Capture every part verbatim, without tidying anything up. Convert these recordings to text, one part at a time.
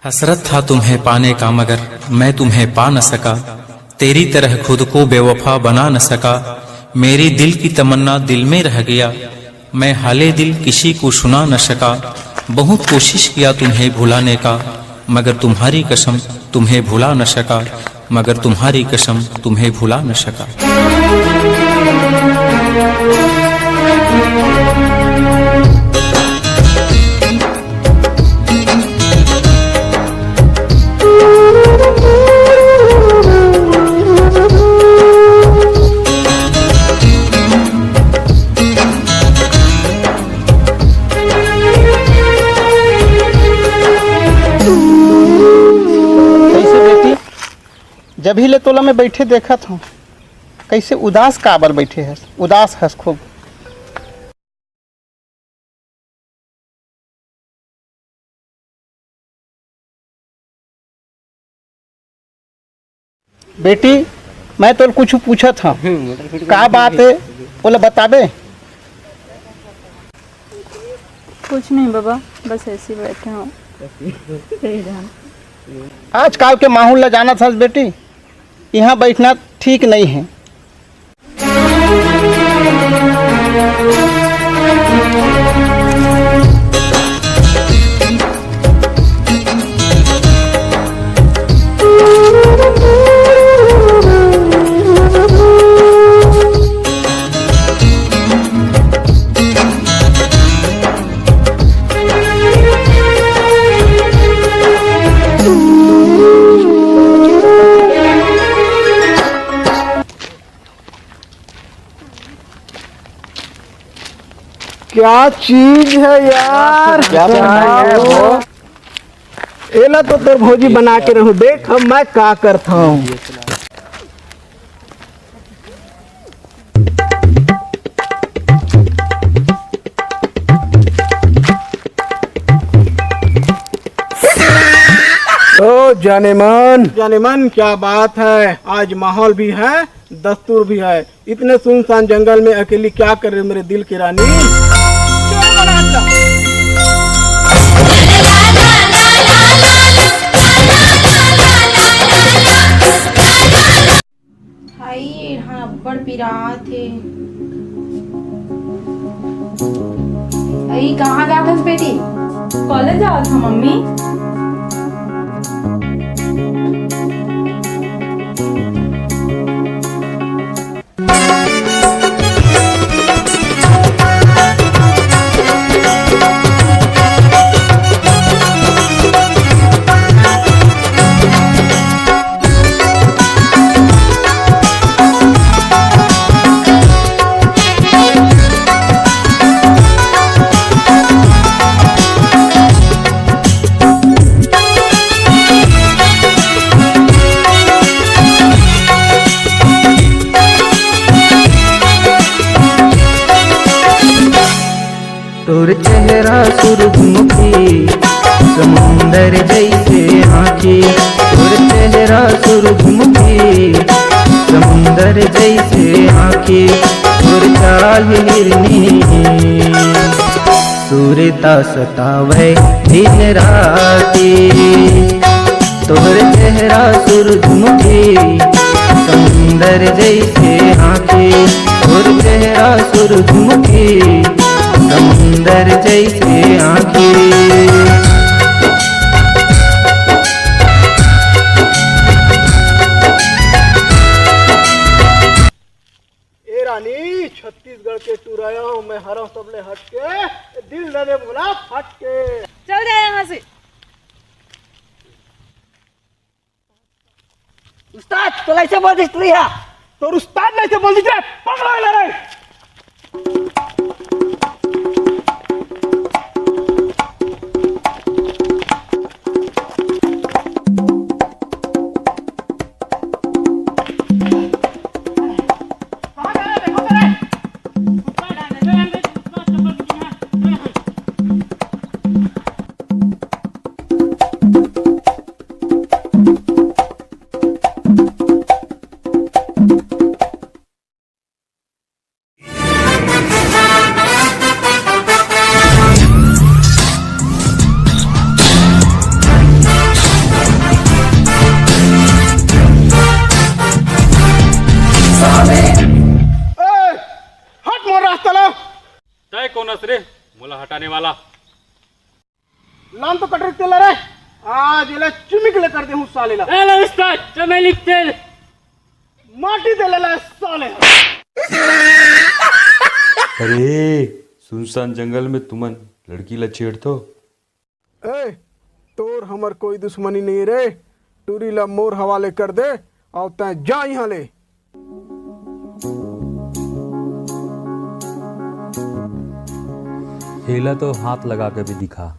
हसरत था तुम्हें पाने का, मगर मैं तुम्हें पा न सका। तेरी तरह खुद को बेवफा बना न सका। मेरी दिल की तमन्ना दिल में रह गया। मैं हाले दिल किसी को सुना न सका। बहुत कोशिश किया तुम्हें भुलाने का, मगर तुम्हारी कसम तुम्हें भुला न सका। मगर तुम्हारी कसम तुम्हें भुला न सका। कैसे बेटी, जब ही ले तोला मैं बैठे देखत हूँ, कैसे उदास काबर बैठे हस? उदास हस खूब। बेटी, मैं तोल कुछ पूछत हूँ, का बात है, ओला बताबे? कुछ नहीं बाबा, बस ऐसे ही बैठे हूँ। आजकल के माहौल ला जानत हस बेटी, यहाँ बैठना ठीक नहीं है। क्या चीज है यार? क्या बनाया है वो? एला तो तोर भौजी बना के रहू। देख अब मैं का करता हूँ। ओ जानेमन, जानेमन, क्या बात है? आज माहौल भी है, दस्तूर भी है। इतने सुनसान जंगल में अकेली क्या कर रहे हो मेरे दिल की रानी? हाय, एढ़ा अब्बड़ पिरात हे। अई, कहाँ जात हस बेटी? कॉलेज जात हूँ मम्मी। तोर चेहरा सूरजमुखी, समुंदर जैसे आँखी। तोर चेहरा सूरजमुखी, समुंदर जैसे आँखी। तोर चाल हिरनी, सुरता सतावै दिन राती। तोर चेहरा सूरजमुखी, समुंदर जैसे आँखी। तोर चेहरा सूरजमुखी, समुंदर जैसे आँखी। ए रानी, छत्तीसगढ़ के टुरा आय हूँ मैं, हरव सबले हटके, दिल नने मोला फटके। चल जा यहाँ से। उस्ताद, तोला ऐसे बोल दिस टुरी हा। तोर उस्ताद ला ऐसे बोल दिस रे, पकड़ो इला रे। रे, मोला हटाने वाला। लान तो कटरी तेल रे, आज एला चिमिक ले कर देहूं साले ला। ए ले उस्ताद, चमेली के तेल। माटी दे ले ला साले। अरे, सुनसान जंगल में तुमन लड़की ला छेड़थो? ए, तोर हमर कोई दुश्मनी नहीं रे। टूरी ला मोर हवाले कर दे, अउ तैं जा इहां ले। एला तो हाथ लगा के भी दिखा।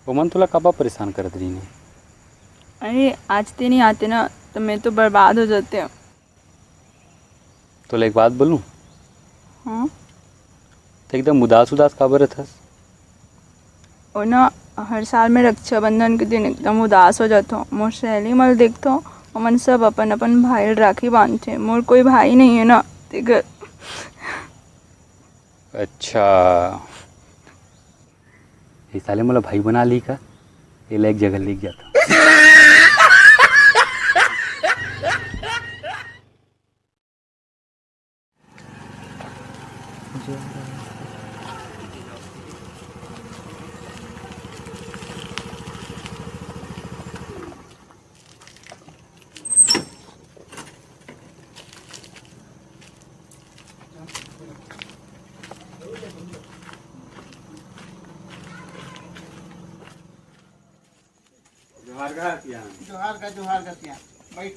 ओमन तोला काबर परेशान करत रहिन हे? अरे, आज ते नहीं आते ना, तो मैं तो बर्बाद हो जाते। तोला एक बात बोलूं? हाँ? तो एकदम उदास उदास काबर रहथस? ओ ना, हर साल मैं रक्षाबंधन के दिन एकदम उदास हो जाथों। मोर सहेली मन ल देखथों, ओमन सब अपन अपन भाई ल राखी बांधथे। मोर कोई भाई नहीं है ना, तेकर। अच्छा, ये साले मोला भाई बना ली का? ये ले एक जगह लेके जाता। जोहार गा सियान। जोहार गा, जोहार गा सियान। बैठ।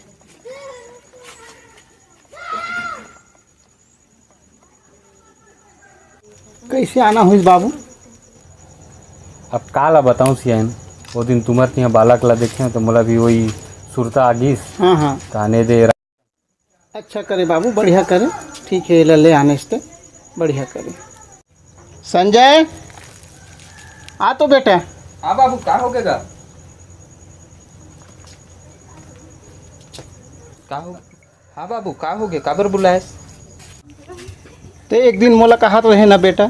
कैसे आना होइस बाबू? अब का ला बताऊं सियान, वो दिन तुम्हर तिहा बालक ला देखे तो मोला भी वही सुरता आ गिस। हाँ, हाँ। ताने दे। अच्छा करे बाबू, बढ़िया करे। ठीक है, एला ले आने से बढ़िया करे। संजय, आ तो बेटा। हाँ बाबू, का हो गे गा? का हो? हाँ बाबू, का हो गे? काबर बुलायस? ते एक दिन मोला कहत रहे ना बेटा,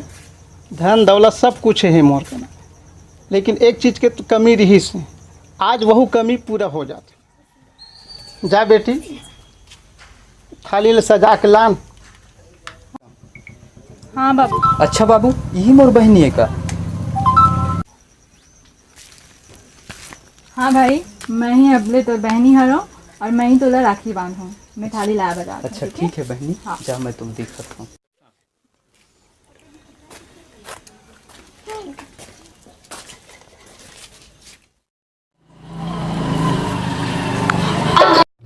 धन दौलत सब कुछ है मोर कना, लेकिन एक चीज के तो कमी रहिस है। आज वहू कमी पूरा हो जात। जा बेटी, थाली ले सजा के लान। हाँ बाबू। अच्छा बाबू, यही मोर बहनी है का? हाँ भाई, मैं ही अबले तोर बहनी हरों और मैं ही तोला राखी बांधूं। मैं थाली लाया बजा के, अच्छा, ठीक है? ठीक है बहनी, हाँ। जा मैं तुम देखत हूँ।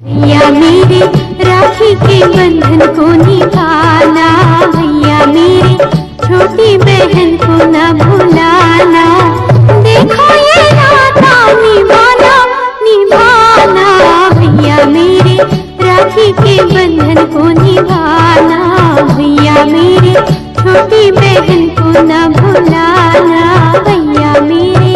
भैया मेरे, राखी के बंधन को निभाना, भैया मेरे, छोटी बहन को न भुलाना। देखो ये नाता निभाना, निभाना, भैया मेरे, राखी के बंधन को निभाना, भैया मेरे, छोटी बहन को न भुलाना, भैया मेरे।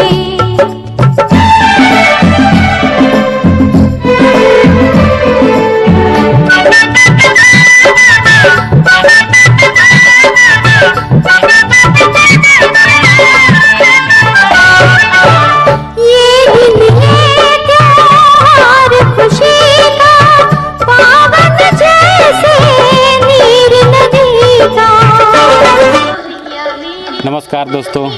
ये दिन, ये त्योहार खुशी का, पावन जैसे नीर नदी का। नमस्कार दोस्तों,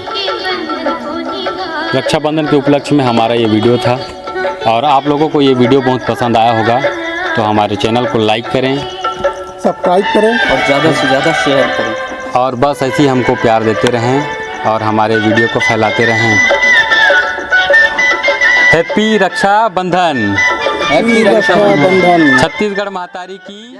रक्षाबंधन के उपलक्ष्य में हमारा ये वीडियो था और आप लोगों को ये वीडियो बहुत पसंद आया होगा, तो हमारे चैनल को लाइक करें, सब्सक्राइब करें और ज़्यादा से ज़्यादा शेयर करें। और बस ऐसे ही हमको प्यार देते रहें और हमारे वीडियो को फैलाते रहें। हैप्पी रक्षाबंधन। हैप्पी रक्षाबंधन। छत्तीसगढ़ महतारी की।